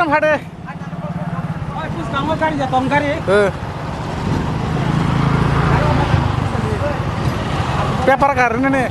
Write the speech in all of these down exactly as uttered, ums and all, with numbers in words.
Phade. Eh. Paper gari nini.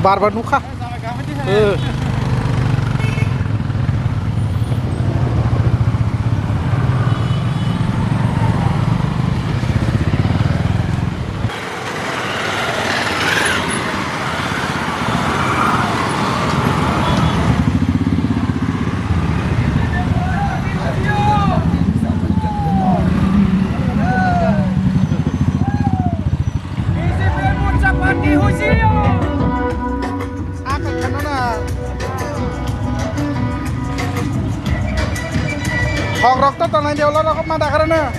Bar bar nukha. Eh. Hok rok to tongnai de, olo rok ma dagarana.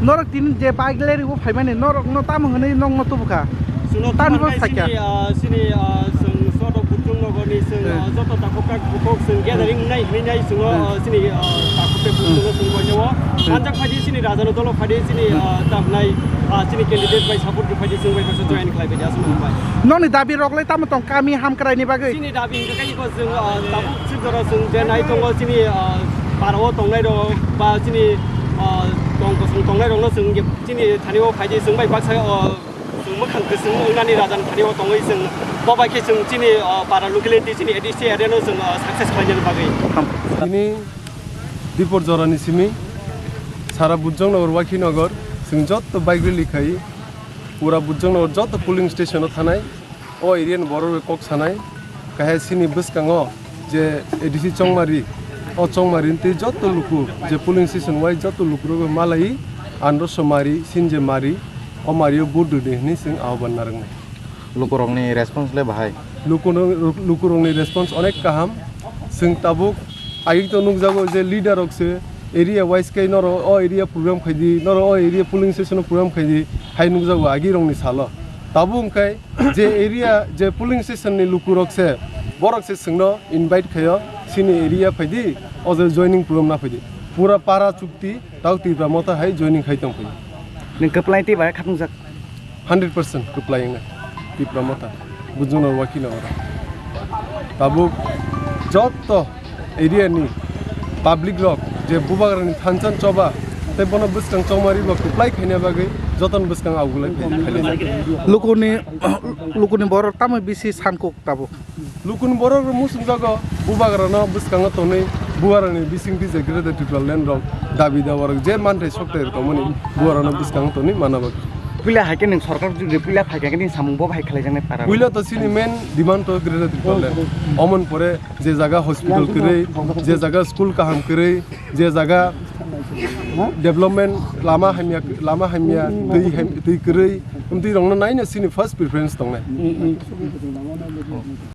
Norok tini je bike leri bo phaimani, norok no tamo hwnwi nok no tubu kha? Chwngno tamo tubu kha sakya. Chini, ah, chini, ah, chwng soto Buchung nogorni chwng, hmm, ah, joto takhuk kak bukhuk chwng gathering wngnai hwnwi nai chwngno, hmm, ah, chini, ah, takhuk tei buchungno chwng koineo. Hmm. Manjak phaidi chini rajano dolo phaidi chini, hmm, ah, tamnai, ah, chini candidate bai support khe phaidi chwng bai baksa join khlai baidi aswk bai. Nokni dabi rok lai tamo tong kami hamkrai ni bagwi? Chini dabi hwnkhe khe iko chwng, ah, tabuk chwng jora chwng je nai tongo chini, ah, para o tongnai rok ba chini, ah, tong kosong tongnai rokno chwng chini thani o phaidi chwng bai baksa, ah, chwng mwkhang kwchwng wngnani rajani thani o tongwi chwng bo bai khe chwng chini, ah, para locality chini A D C area no chwng, ah, success khlainani bagwi. Tini dipor jorani simi sara Bujongnagar, Wakhinagar chwng jotto bike rally khai pura Bujongnagar jotto polling station o thanai. O area ni borok rok kok sanai, kahai chini bwskango je A D C Chongmari, o Chongmari ni twi joto luku je polling station wai joto luku rok malai, andro so mari, sin je mari, o mari o vote rwdi hwnwi chwng ahobhan narwknai. Lukurokni response le bahai? Lukuno-, lukurokni response onek kaham. Chwng tabuk agi to nukjago je leader rok se area wise khe noro o area program khaidi, noro o area polling station o program khaidi hai nukjago agi rokni salo. Tabuk hwnkhe je area, je polling station ni lukurok se, borok se chwngno invite khaio, chini area phaidi, o je joining program na phaidi. Pura para chukti, tao Tipra Motha hai joining khai tong phaidi. Nwng kwplai tei bai khatungjak? Hundred percent kwplai wngnai Tipra Motha, Bujungnor wakino oro. Tabuk jotto area ni public rok je Bubagrani thansa choba tei bono bwskang chongmari bo kwplai khaina bagwi jotono bwskang augulai phai-, khailai. Lukuni, lukuni borok tamo bisi sankuk tabuk. Lukuni borok rok muchungjago, Bubagrano bwskango tonwi, Bubagrani bisingtwi je Greater Tipraland rok dabi dawa rok je manthai sokthai rok tongmani, Bubagrano bwskango tonwi mana bagwi. Puila hai khe nwng sorkar jodi puila phai kha khe nini samung bo hai khlaijaknai para. Puila to chini main demand to Greater Tipraland. Omon pore je jaga hospital kwrwi, je jaga school kaham kwrwi, je jaga development lama hamya, lama hamya, twi ham-, twi kwrwi, twi rokno naina chini first preference tongnai.